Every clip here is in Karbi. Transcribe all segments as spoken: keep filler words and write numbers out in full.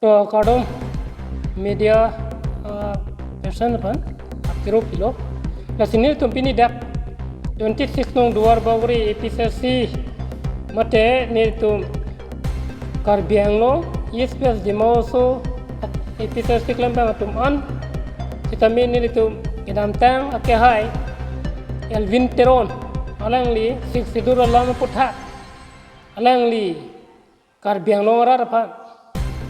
To kardom media, uh, person aphan, akiro pilo. Lasi nelitum pini dak twenty-six nong Duarbagori A P C C mate nelitum Karbi Anglong East West Dima Hasao A P C C klembang atum an sitame nelitum kedamtang akehai Elwin Teron alangli Sixth Schedule alam aphuthak alangli Karbi Anglong arat aphan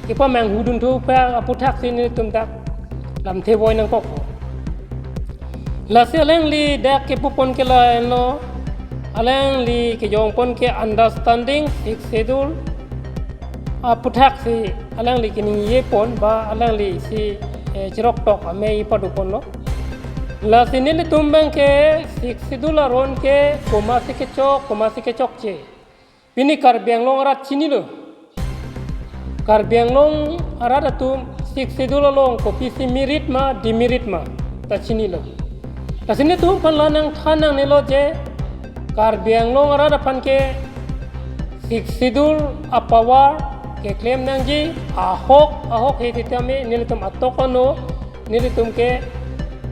kepamanghu dunthu pu aphuthak si nelitum dak lamthe voi nangkok. Lasi alangli dak kepupon ke lahenlo, alangli kejongpon ke understanding Sixth Schedule aphuthak si alangli keningjepon ba alangli si, eh, chiroktok amei paduponlo. Lasi nelitum abang ke Sixth Schedule aron ke komatsi kechok, komatsi kechokche, pini Karbi Anglong arat chinilo. Karbi Anglong arat atum Sixth Schedule along kopisi merit ma, demerit ma, ta chinilo. Lasi nelitum aphan la nangthan nangnelo je Karbi Anglong arat aphan ke Sixth Schedule apower keklem nangji ahok ahok he sitame nelitum atok ano nelitum ke,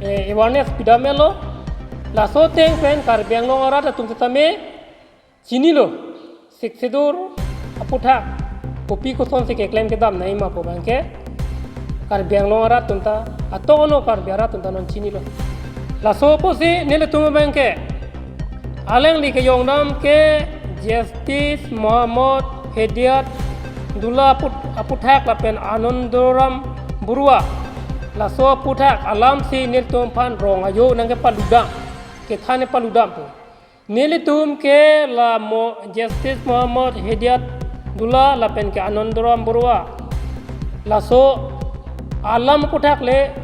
eh, awareness pidamlo. Laso ateng pen Karbi Anglong arat atum sitame chinilo, Sixth Schedule aphuthak kopi kosonsi keklem kedam nangji ma pu abang ke Karbi Anglong arat atum ta, atok ano Karbi arat atum ta non chinilo. Laso apotsi nelitum abang ke alangli kejongdam ke Justice Mohammad Hidayatullah aphut-, aphuthak lapen Anandoram Barua, laso aphuthak alamsi nelitum aphan rong ajo nangkepaludam, kethan paludampo. Nelitum ke la mo Justice Mohammad Hidayatullah lapen ke Anandoram Barua, laso alam aphuthak le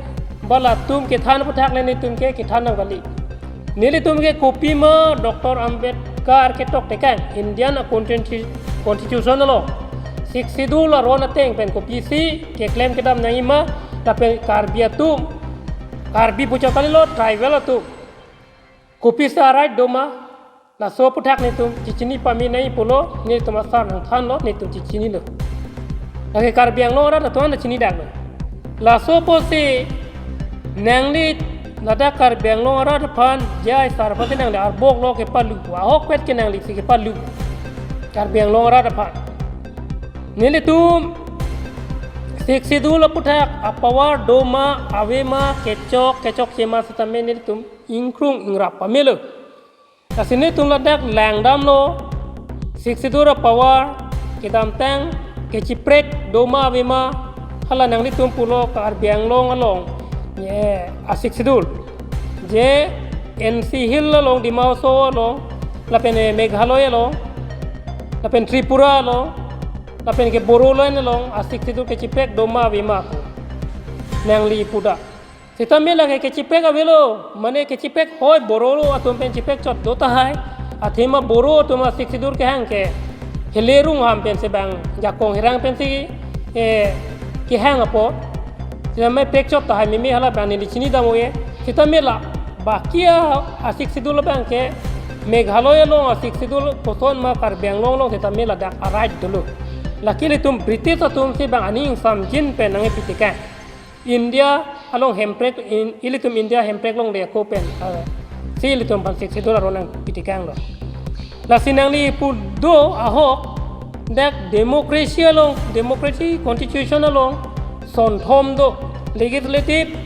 ba latum kethan aphuthak le nelitum ke kethan nang kali. Nelitum ke kopima Doctor Ambedkar ketok tekang Indian a constitu-, constitution along Sixth Schedule aron ateng pen kopisi keklem kedam nangji ma, lapen Karbi atum, Karbi pu chot kalilo, tribal atum kopisi a-right doma, laso aphuthak nelitum chichini pame nangji pulo, nelitum asar nangthanlo, nelitum chichinilo. Lake Karbi Anglong arat atum an chinidaklo. Laso apotsi nangli ladak Karbi Anglong arat aphan jai sar aphan nangli arbok lo kepalu, ahokpet ke nangli si kepalu Karbi Anglong arat aphan. Nelitum Sixth Schedule aphuthak apower doma, avema, kechok, kechokche ma sitame nelitum ingkrung ingrap pamelo. Lasi nelitum ladak langdamlo, Sixth Schedule apower kedamtang kechiprek doma avema, hala nanglitum pulo Karbi Anglong along, ye, a Sixth Schedule, je N C Hills along, Dima Hasao along, lapen, eh, Meghalaya along, lapen Tripura along, lapen ke Bodoland along a Sixth Schedule kechiprek doma avema pu nangli puda. Sitame lake kechiprek avelo, mane kechiprek hoi Bodo atum pen chiprek chot do tahai. Athema Bodo atum a Sixth Schedule kehang ke Hile Rungham pensi bang, Jakong Hirang pensi, eh, kehang apot. Sitame prek chot tahai mimi hala bang neli chinidam oye. Sitame la baki a, a Sixth Schedule abang ke Meghalaya along a Sixth Schedule koson ma Karbi Anglong along sitame ladak a-right dolo. Lake ilitum British atum si bang aning samjin pen nangkepi tekang. India along hemprek, in, ilitum India hemprek longle ako pen, ah, si ilitum aphan Sixth Schedule aron nangpi tekanglo. Lasi nangli pu do ahok, dak democracy along, democracy constitution along sonthom do, legislative,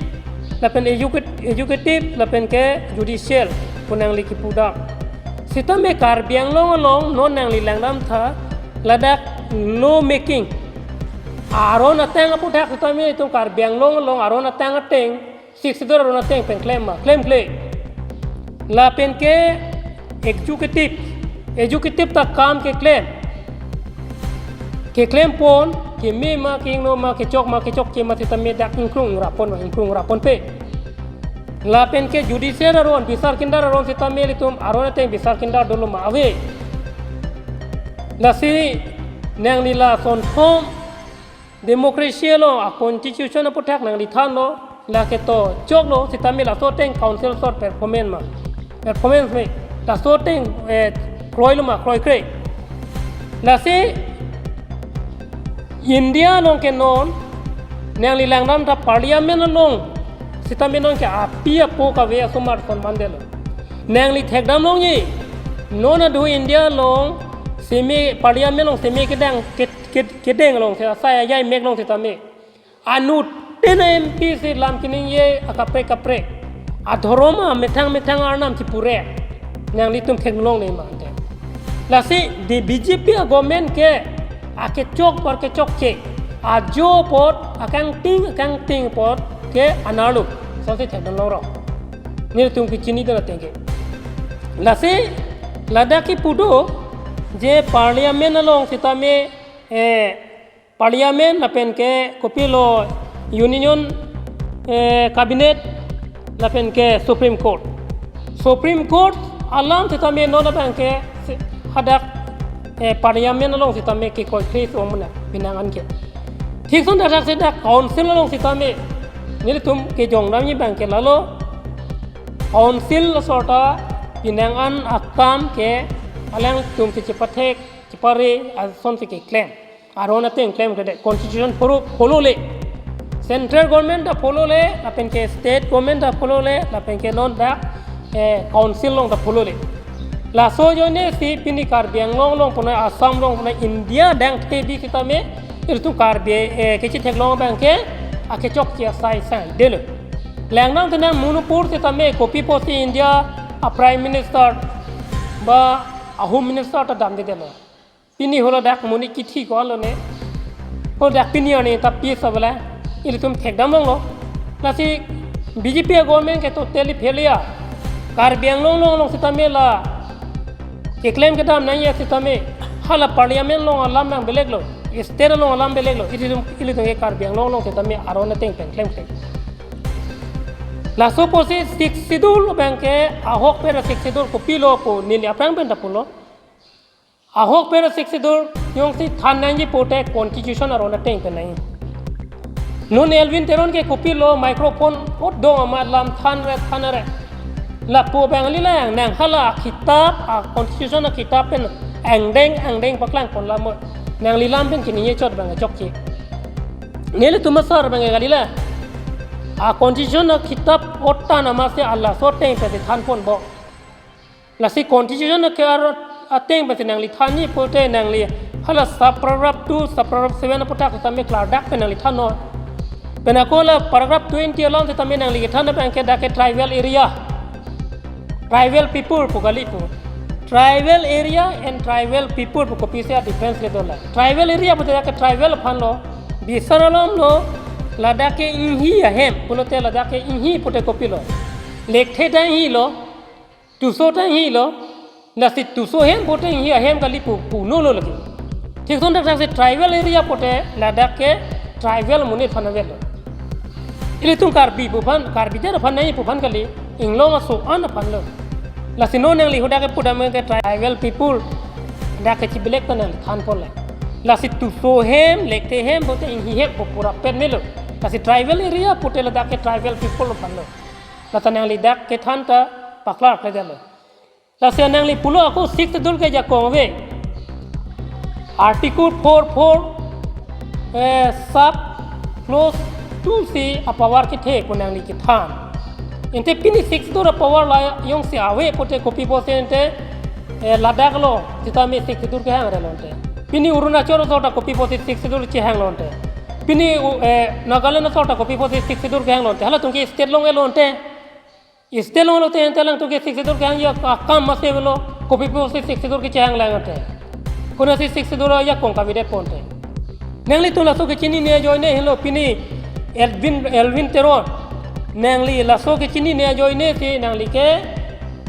lapen educate-, executive, lapen ke judicial pu nangli kipudam. Sitame Karbi Anglong along non nangli langdamtha, ladak law making aron ateng aphuthak sitame itum Karbi Anglong along aron ateng ateng, Sixth Schedule aron ateng pen klem ma, klemkle. Lapen ke executive, executive ta kam keklem, keklempon, keme ma, ke-ingno ma, kechok ma, kechokche ma sitame dak ingkrung ingrapon ma, ingkrung ingraponpe. Lapen ke judicial aron, bisar kindar aron sitame ilitum aron ateng bisar kindar dolo ma ave. Lasi nangli la sonthom democracy along a constitution aphuthak nangli thanlo, lake to choklo, sitame laso ateng council sort performance ma, performance me, laso ateng, eh, kroilo ma, kroikre. Lasi India along ke non, nangli langdam ta parliament along sitame non ke api apo kave asomar son mandelo. Nangli thekdam longji, non adu India along seme parliament along seme kedang ke, ke, kedeng along se asai ajai mek along sitame anuttin a-M P si lam keningje akaprek kaprek, adhorom amethang methang arnam chipure. Nanglitum theklong ne mante. Lasi di B J P a-government ke akechok bar kechokche, ajo apot, akangting akangting apot ke anerlo. Sonsi thekdam longrong. Nelitum kechinidun ateng ke. Lasi ladak kipu do je parliament along sitame, eh, parliament lapen ke kopilo union, eh, cabinet lapen ke Supreme Court. Supreme Court alam sitame non abang ke si-, hadak, eh, parliament along sitame ke koi case om na pinang an ke. Thik son dak dak si dak council along sitame nelitum kejongdamji abang ke lalo council asorta pinang an akam ke alangtum si chepathek chepare asonsi keklem. Aron ateng klemkledet, constitution follow, follow le. Central government ta follow le, lapen ke state government ta follow le, lapen ke non dak, eh, council along ta follow le. Laso ajoine si pini Karbi Anglong along puna, Assam along puna, India dang thebi sitame ilitum Karbi, eh, kechetheklong abang ke akechokche asai saidelo. Langdam tenang Manipur sitame kopi apotsi India a-Prime Minister ba a-Home Minister ta damdedetlo. Pini holo dak monit kithi ko-an lone. Holo dak pini arni ta peace abala. Ilitum thekdam longlo. Lasi B J P a-government ke totally failure. Karbi Anglong along along sitame la keklem kedam nangji sitame hala parliament along alam nang beleglo. State along alam beleglo. Ilitum, ilitum ke Karbi Anglong along sitame aron ateng pen klemkle. Laso apotsi Sixth Schedule abang ke ahokpet a-Sixth Schedule kopilo pu neli aphrang pen ta pulo. Ahokpet a-Sixth Schedule jongsi than nangji pute constitution aron ateng pen nangji. Non Elwin Teron ke kopilo microphone otdung amat lam thanre thanre. Lapu abang ali lang nang hala kitab a-constitution a-kitab pen angdeng angdeng paklang pon lam mo. Nangli lam pen keningje chot abang chokche. Nelitum asar abang ke kali la. A-constitution a-kitab ot than amatsi laso ateng pensi than ponpo. Lasi constitution ke ar ateng pensi nangli thanji pute nangli hala sub paragraph two, sub paragraph seven aputhak sitame klardak pen nangli thannon. Pen ako la paragraph twenty along sitame nangli kethan abang ke dak ke tribal area, tribal people pu kali pu. Tribal area and tribal people pu kopisi a-difference le dolang. Tribal area pute dak ke tribal aphan lo, bisar alam lo, ladak ke inghi ahem pulote ladak ke inghi pute kopilo. Lekthe ta inghi lo, tuso ta inghi lo, lasi tuso hem pute inghi ahem kali pu, pulo lo lagi. Thik son dak dak si tribal area pute ladak ke tribal monit aphan avel lo. Ilitum Karbi pu aphan, Karbi jan aphan nangji pu aphan kali, inglong aso-an aphan lo. Lasi non nangli hadak ke pudam ke tribal people, dak ke chibilek ta nangli than ponle. Lasi tuso hem, lekthe hem pute inghi hem pu pura pen melo. Lasi tribal area pute ladak ke tribal people aphan lo. Lata nangli dak kethan ta paklarkledetlo. Lasi nangli pulo ako Sixth Schedule ke jakong ave. Article four four, eh, sub clause two si a-power kethe pu nangli kethan. Ante pini Sixth Schedule a-power la jongsi ave pute kopi apotsi ante, eh, Ladakh along sitame Sixth Schedule kehang re lo ante. Pini Arunachal asorta kopi apotsi Sixth Schedule chehang lo ante. Pini, eh, Nagaland asorta kopi apotsi Sixth Schedule kehang lo ante. Halatum ke state along elo ante. State along lo te ante alangtum ke Sixth Schedule kehang ya ka-, kam masi avelo, kopi apotsi Sixth Schedule kechehang lang ante. Konatsi Sixth Schedule ajakong kavedet pon ante. Nanglitum laso kechinine ajoine henlo pini Elwin, Elwin Teron. Nangli laso kechinine ajoine si nangli ke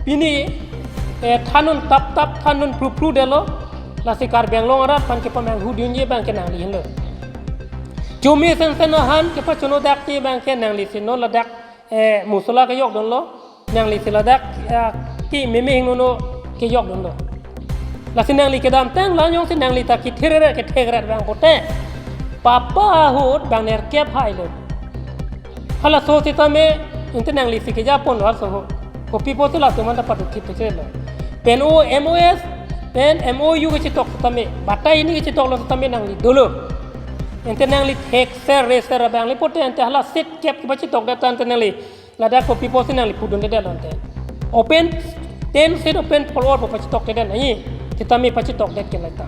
pini, eh, thannon tap tap thannon phru phru detlo. Lasi Karbi Anglong arat aphan kepamanghu dunji abang ke nangli henlo. Chomi sensen ahan kepachonodakji abang ke nangli si non ladak eh, mosola kejokdunlo, nanglisi ladak, eh, kememe hingnono kejokdunlo. Lasi nangli kedamtang la jongsi nangli ta kethirere kethekret abang pute, papa ahut bang nerkep hailo. Halaso sitame ante nanglisi kejaponlo halaso ahut. Kopi apotsi latum anta patu thip pechelo. Pen o M O S, pen M O U kechetok sitame, batai hini kechetoklo sitame nangli dolo. Ante nangli thekser reser abang le pote ante hala seat kep kepachitokdet ta ante nangli ladak kopi pusi nangli pudundedetlo ante. Open, ten seat open for all pu pachitokdedet nangji. Sitame pachitokdet ke lata.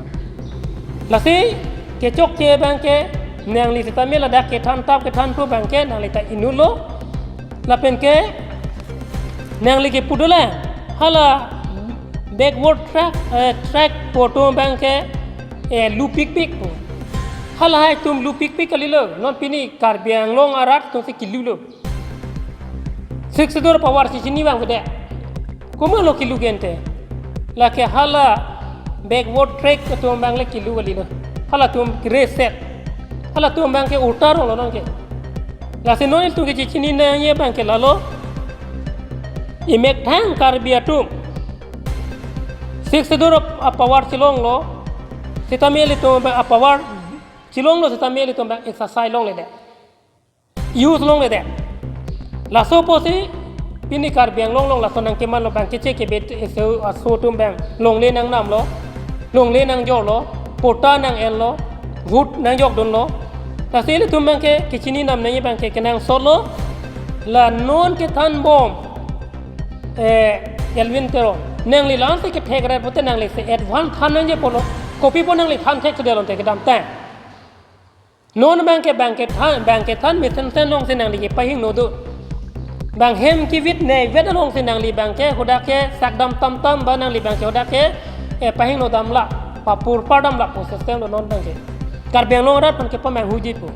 Lasi kechokche abang ke nangli sitame ladak kethan tap kethan thu abang ke nangli ta inutlo. Lapen ke nangli kepu dolang hala backward track, eh, track pu atum abang ke, eh, lupikpik pu. Halahai atum lupikpik kalilo. Non pini Karbi Anglong arat atumsi kilulo. Sixth Schedule power si chini abang bede. Komatlo kilu ke ante? Lake hala backward track atum abang le kilu kalilo. Halatum reset. Halatum abang ke utar lo non ke. Lasi non itum kechechini nangji abang ke lalo. Imethang Karbi atum Sixth Schedule a-power chelonglo. Sitame ilitum abang a-power chelonglo sitame ilitum abang exercise longledet. Use longledet. Laso pusi pini Karbi Anglong along laso nangkemanlo abang keche kebet ese aso atum abang longle nangnamlo, longle nangjorlo, patta nang-enlo, vote nangjokdunlo. Lasi ilitum abang ke kechini nam nangji abang ke kenangsotlo. La non kethanbom, eh, Elwin Teron, nangli la-ansi kethekre pote nangli si advance than nangji apotlo. Kopi pu nangli than thekthedetlo ante kedamtang. Non abang ke abang kethan, abang kethan mesensen alongsi nangli kepahingno do. Abang hem kevit nevet alongsi nangli abang ke hadak ke sakdam tamtam ba nangli abang ke hadak ke, eh, pahingno damlap, papur par damlap pu system lo non abang ke. Karbi Anglong arat aphan kepamanghuji pu.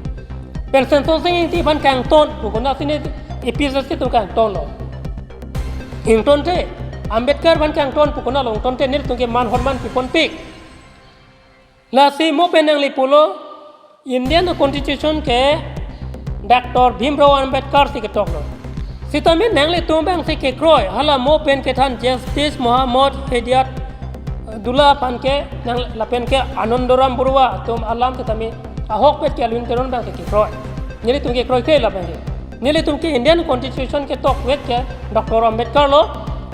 Pen Semson Sing Ingti aphan kangton pu konatsi ne A P H L C atum kangtonlo. Ingtonte, Ambedkar aphan kangton pu konatlo ingtonte, nelitum ke man horman piponpik. Lasi mo pen nangli pulo, Indian Constitution ke Doctor Bhimrao Ambedkar si ketoklo. Sitame nanglitum abang si kekroi, hala mo pen kethan Justice Muhammad Hidayat Dullah aphan ke nang lapen ke Anandoram Baruah atum alam sitame ahokpet ke Elwin Teron abang si kekroi. Nelitum kekroi ke lapen ke. Nelitum ke Indian Constitution ketokvet ke Doctor Ambedkar lo,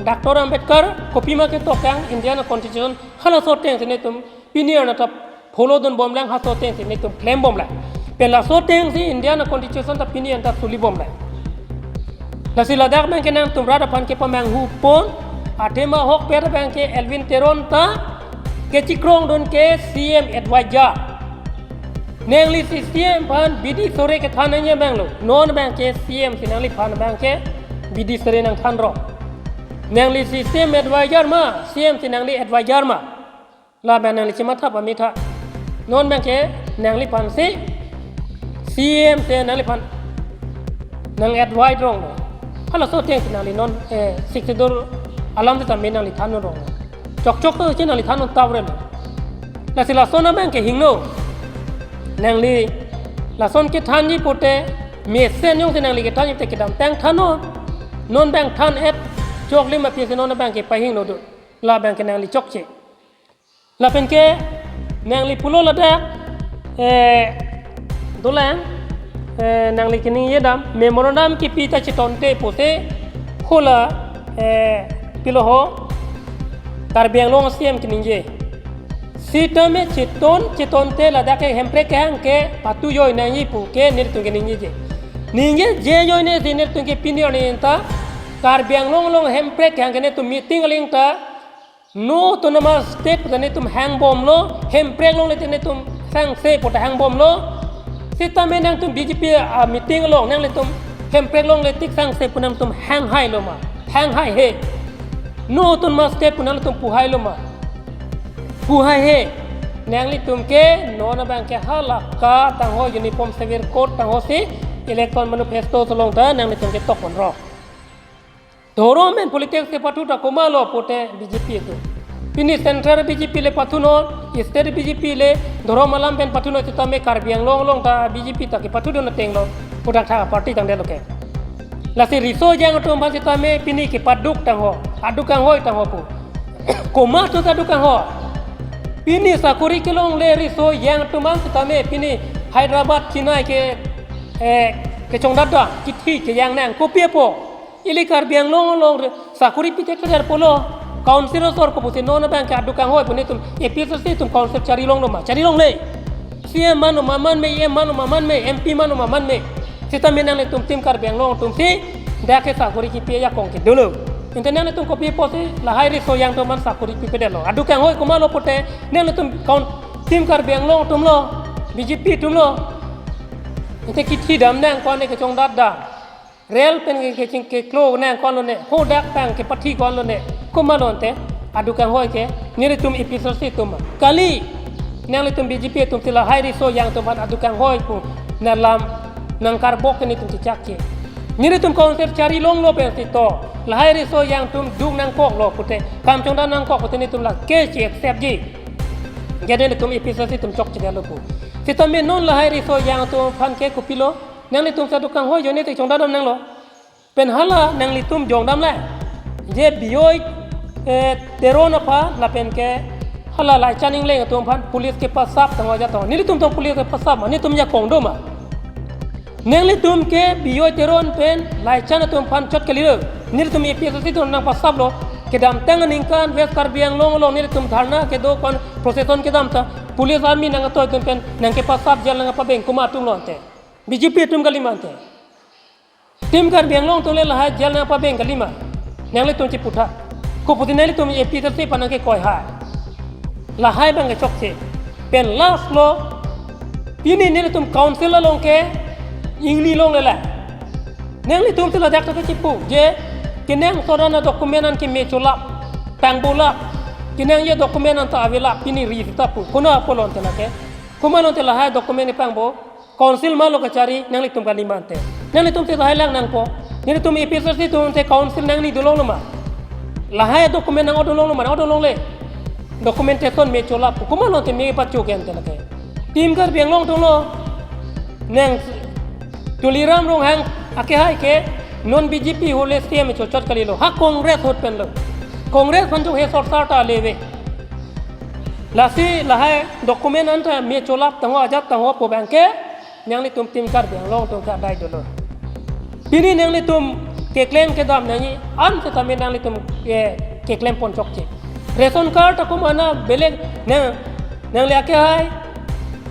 Doctor Ambedkar kopima ketok kang Indian Constitution halaso atengsi nelitum pini arni ta follow dunbomlang, halaso atengsi nelitum klembomlang. Pen laso atengsi Indian Constitution ta pini anta sulibomlang. Lasi ladak abang ke nangtum rat aphan kepamanghupon, athema ahokpet abang ke Elwin Teron ta kechikrongdun ke C M advisor. Nangli si C M aphan bidi sore kethan nangji abang lo. Non abang ke C M si nangliphan abang ke bidi sore nangthanrong. Nangli si C M advisor ma, C M si nangli advisor ma? Labang nangli chematha pamitha. Non abang ke nangliphan si C M si nangliphan nang advise ronglo. Halaso atengsi nangli non, eh, Sixth Schedule alam sitame nangli than ronglo. Chokchok si nangli than tap relo. Lasi lason abang ke hingno. Nangli lason kethanji pote mesen jongsi nangli kethanji te kedamtang thannon. Non abang than-et choklim aphi si non abang ke pahingno do. Labang ke nangli chokche. Lapen ke nangli pulo ladak, eh, dolang, eh, nangli keningje dam, memorandum kipi ta chetonte pusi hula, eh, pilo ho, Karbi Anglong C M keningje. Sitame cheton, chetonte ladak ke Hemprek kehang ke patujoi nangji pu ke nelitum keningjeje. Ningjeje joine si nelitum ke pini arni ta Karbi Anglong along Hemprek kehang ke nelitum meeting aling ta, no autonomous state pu ta nelitum hangbomlo, Hemprek longle tik nelitum sangse pu ta hangbomlo. Sitame nangtum B J P a-meeting along nanglitum Hemprek longle tik sangse pu nangtum hanghailo ma? Hanghaihe. No autonomous state pu nangtum puhailo ma? Puhaihe. Nanglitum ke non abang ke hala ka tangho, uniform civil code tangho si election manifesto along ta nanglitum ke tokponrong. Dhorom pen politics kepathu ta komatlo pote B J P atum. Pini central B J P le pathunon, state B J P le dhorom alam pen pathunon sitame Karbi Anglong along ta B J P ta kepathudun atenglo, pudakthak party tangdetlo ke. Lasi riso ejang atum aphan sitame pini kepaduk tangho, aduk kanghoi tangho pu. Komatlo ta aduk kanghoi? Pini sakori kelongle riso ejang atum aphan sitame pini Hyderabad, Chennai ke, eh, kechongdada, kithi kejang nang, kopi apot? Ili Karbi Anglong along re-, sakori pithekthedetpo lo. Council asor ko pusi non abang ke aduk kanghoi pu nelitum A P H L C atum council charilonglo ma? Charilongle. CEM mano ma manme, EM mano ma manme, MP mano ma manme. Sitame nanglitum Team Karbi Anglong atumsi dak ke sakori kipi ajakong ke dolo. Ante nanglitum kopi pusi lahai riso jang atum aphan sakori pipedetlo? Adu kanghoi komatlo pute nanglitum kaun Team Karbi Anglong atumlo, BJP atumlo. Ante kithidam nangkok, ne kechongdat dam. Rel pen ke keching keklo nangkoklo ne, hadak tang kepathi koklo ne, komatlo ante? Adu kanghoi ke nelitum APHLC atum ma? Kali, nanglitum BJP atumsi lahai riso jang atum aphan adu kanghoi pu alam nangkarbok ke nelitum chechakche. Nelitum council chari longlo pensi to lahai riso jang atum duk nangkoklo pute, kam chongdat nangkok pute nelitum la ke che acceptji. Jadi nelitum APHLC atum chokchedetlo pu. Sitame non lahai riso jang atum aphan ke kopilo? Nanglitum si adu kanghoi ajoine te chongdat dam nanglo. Pen hala nanglitum jongdam le, je Bijoy, eh, Teron aphan lapen ke hala Laichan Engleng atum aphan police kepasap tangho ajat tangho. Nelitum tong police kepasap ma? Nelitum ajakong do ma? Nanglitum ke Bijoy Teron pen Laichan atum aphan chot kalilo. Nelitum APHLC atum nangpasaplo. Kedamtang aningkan West Karbi Anglong along nelitum dharna kedo kon, procession kedam ta police army nangkatoi atum pen nangkepasap, jail nangkapabeng, komat atumlo ante? BJP atum kalima ante? Team Karbi Anglong atum le lahai jail nangpabeng kalima? Nanglitum chiputhak. Kopusi nanglitum APHLC aphan nangkekoi hai? Lahai abang ke chokche. Pen last lo, pini nelitum council along ke ingni longle la. Nanglitum si ladak ta kechipu je kenangsot an adocument an keme cholap, pangbolap. Kenangji adocument an ta avelap, pini ri sita pu. Konat apotlo ante lake? Komatlo ante lahai document kepangbo? Council malo kachari, nanglitum kalima ante? Nanglitum si lahai lang nangpo. Nelitum APHLC atum ante council nangni dolonglo ma? Lahai document nang-o dolonglo ma? Nang-o dolongle. Documentation me cholap pu. Komatlo ante me pacho ke ante lake? Team Karbi Anglong atumlo. Nang Tuliram Ronghang akehai ke non BJP ahut le CEM chochot kalilo. Ha Congress ahut penlo. Congress aphan chokhe sorsar ta ale ave. Lasi lahai document an ta me cholap tangho ajat tangho pu abang ke nanglitum Team Karbi Anglong atum ke adai dolo. Pini nanglitum keklem kedam nangji an sitame nanglitum, eh, keklem pon chokche. Ration card ta komat na belek nang, nangli akehai,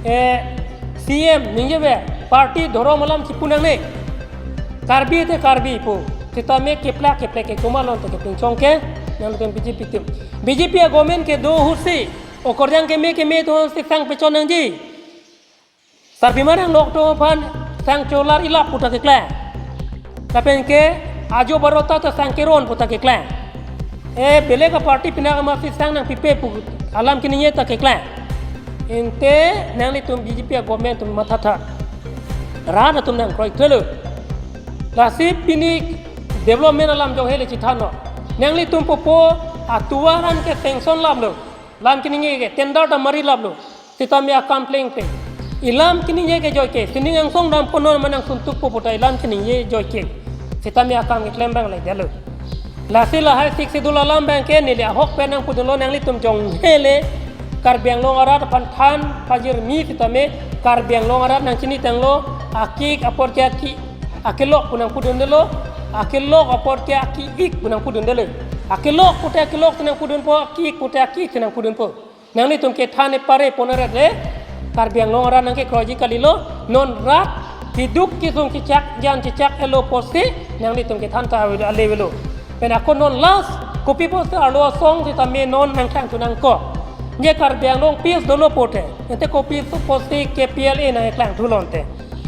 eh, CEM ningje ave, party dhorom alam chipu nangne. Karbi te Karbi pu. Sitame keplak keplek ke komatlo ante kepingchong ke nanglitum BJP atum? BJP a-government kedo ahutsi okorjang keme keme atumsi sang pechon nangji. Sarpimar Anglok atum aphan sang cholar ilap pu ta keklang. Lapen ke ajo baroda ta sang keron pu ta keklang. Eh, belek a-party pinak amatsi sang nangpipe pu alam keningje ta keklang. Ante nanglitum BJP a-government atum mathatha. Rat atum nangkroikre lo. Lasi pini development alam jong hele chithanlo. Nanglitum popo atovar an ke sanction laplo. Lam keningje ke tender ta mari laplo. Sitame akam plengpleng. Ilam keningje ke joike. Sining angsong dampo, non ma nangsuntukpo pu ta ilam keningje joike. Sitame akam keklem abang le detlo. Lasi lahai Sixth Schedule alam abang ke neli ahok pen nangpudunlo, nanglitum jong hele Karbi Anglong arat aphan than pajirmi sitame Karbi Anglong arat nangchinitanglo, aki-ik apor ke aki, akelok pu nangpudundetlo, akelok apor ke aki-ik pu nangpudundetlo. Akelok pute akelok si nangpudunpo, aki-ik pute aki-ik si nangpudunpo. Nanglitum kethan epare pon aret le Karbi Anglong arat nangkekroiji kalilo, non rat keduk kesung chechak jan chechak-etlo pusi nanglitum kethan ta ale avelo. Pen ako non last, kopi pusi arlo asong sitame non nangklangthu nangkok? Je Karbi Anglong peace dolo pute, ante kopi pusi KPLA nangklangthulo ante?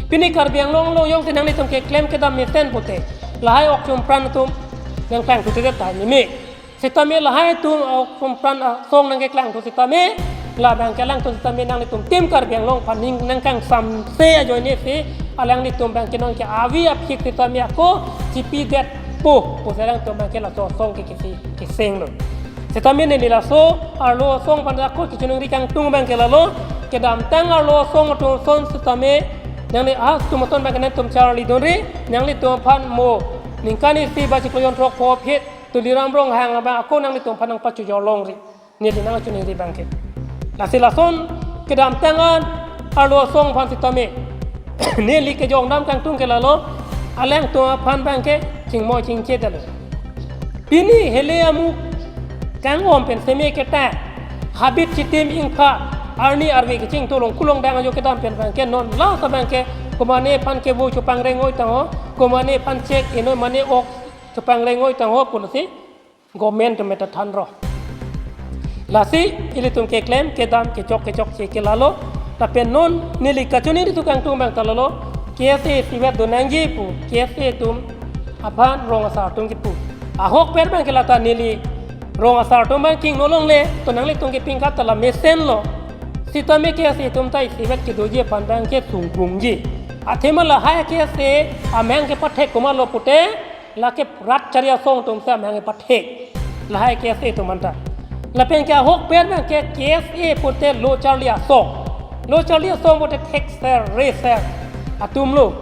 Pini Karbi Anglong along jongsi nanglitum keklem kedam mesen pute, lahai ok chumpran atum nangklangthudet tahai meme. Sitame lahai atum, ah, chumpran, ah, asong nangkeklangthu sitame, labang kelangthu sitame nanglitum Team Karbi Anglong aphan ning nangkangsamse ajoine si alanglitum abang ke non ke avi aphik sitame ako chipidetpo pusi alangtum abang ke laso asong ke kisi kesenglo. Sitame neli laso arlo asong aphan ako kachiningri kangtung abang ke lalo, kedamtang arlo asong atum ason sitame nangli atum ason abang ke nangtum charlidunri, nanglitum aphan mo ningkan isi ba chiklo jon throk pho aphi Tuliram Ronghang abang ako nanglitum aphan nangpachojor longri. Neli nangchiningri abang ke. Lasi lason kedamtang an arlo asong aphan sitame neli kejongdam kangtung ke lalo, alangtum aphan abang ke chingmo chingchedetlo. Pini hele amu kangom pen seme keta habit chitim ingpha arni arve kechingthu along kulong dang ajo kedam pen abangke non la sa abangke komane aphan kevo chepangrengnoi tangho, komane aphan chek ingnoi mane ok chepangrengnoi tangho pusi government atum ta thanlo. Lasi ilitum keklem kedam kechok kechokche ke lalo. Lapen non neli kachiningri atum kangtung abang ta lalo. K S A isivet do nangji pu, K S A atum aphan rong asar atum kipu. Ahokpet abangke lata neli rong asar atum abang kingno longle, to nanglitum kepingkat ta la mesenlo. Sitame K S A atum ta isivet kedoji aphan abangke sungkrungji. Athema lahai K S A amahang kepathek komatlo pute, lake rat chari asong atum si amahang kepathek. Lahai K S A atum anta. Lapen ke ahokpet abangke K S A pute lo charli asong. Lo charli asong pute thekser reser atumlo.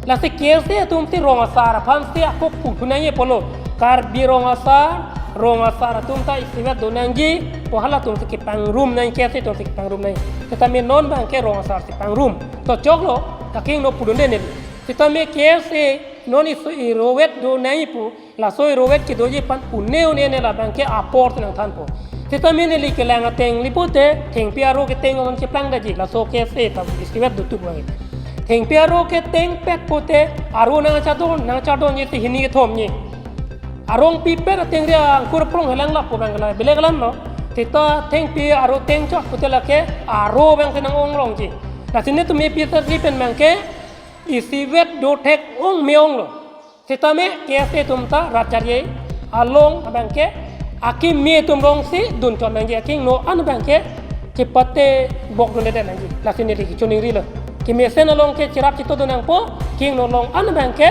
Lasi K S A atum si rong asar aphan si ako puthu nangji pulo. Karbi rong asar, rong asar atum ta isivet do nangji pu halatum si kepangrum nang, K S A atum si kepangrum nang. Sitame non abangke rong asar si pangrum. To choklo, ta kingno pudunde neli. Sitame K S A non iso irovet do nangji pu, laso irovet kedoji aphan une une ne la abangke apor si nangthanpo. Sitame neli kelang ateng li pute, thengpi aro keteng on cheplang daji, laso K S A ta isivet do tup abang. Thengpi aro keteng pet pute, aro nangchadon, nangchadonji si hini kethomji. Arong pipet ateng ria angkur prong helang lapu abang la, belek alamlo. Sita thengpi aro teng chot pute lake, aro abang si nang-ong longji. Lasi netum A P S C pen abangke, isivet do thek ong me-onglo. Sitame K S A atum ta rat chari along abangke akimi atum along si dun chot nangji, akingno an abangke chepate bok dunde nangji. Lasi neli kachiningrilo. Kemesen along ke cherap chito do nangpo, kingno along an abangke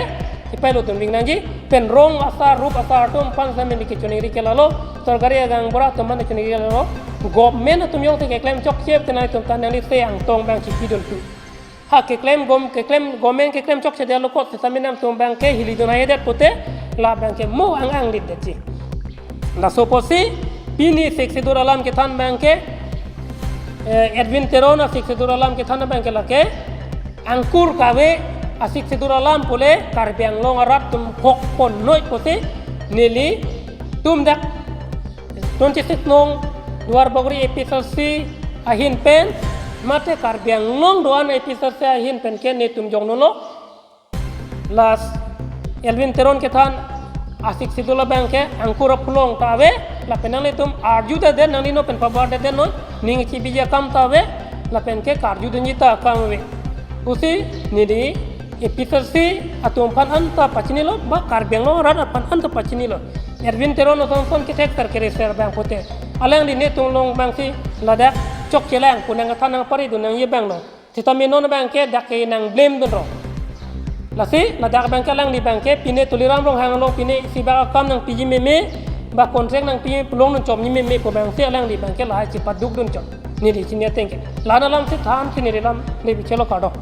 chepailo dun ving nangji. Pen rong asar rup asar atum aphan sitame neli kachiningri ke lalo. Sorkari agang bura atum aphan chiningri lalo. Government atum jongsi keklem chokche te nangtum ta nangli se angtong abang chipidun tu. Ha keklem gom keklem government keklem chokche detlo kot sitame nangtum abangke hili dun hai det pute la abangke mo ang ang lit detji. Laso pusi pini Sixth Schedule alam kethan abangke, eh, Edwin Teron a-Sixth Schedule alam kethan abangke lake angkur kave a-Sixth Schedule alam pule Karbi Anglong arat atum hokponnoi pusi nelitum dak twenty-six nong Duarbagori A P S C ahin pen, mate Karbi Anglong do-an A P S C ahin pen ke netum jongno lo. Lasi Edwin Teron kethan a-Sixth Schedule abangke angkur apulong ta ave, lapen nanglitum arju ta den, nangli non pen pabar ta den non, ning chebiji akam ta ave, lapen ke karju dunji ta akam ave. Pusi neli A P S C atum aphan anta pachinilo, ba Karbi Anglong arat aphan anta pachinilo. Edwin Teron ason son kethek ter kereser abang pute. Alangli netum along abang si ladak chokchelang pu nangkethan nangpari dun nangji abanglo. Sitame non abangke dak ke nang blame dunlo. Lasi ladak abangke alangli abangke pine Tuliram Ronghang along pine isi bak akam nangpiji meme, ba contract nangpiji pulong nangchomji meme pu abang si alangli abangke lahai chepaduk dun chot. Neli chini ateng ke. La-an alam si than chiningri alam neli bichelo, kardom.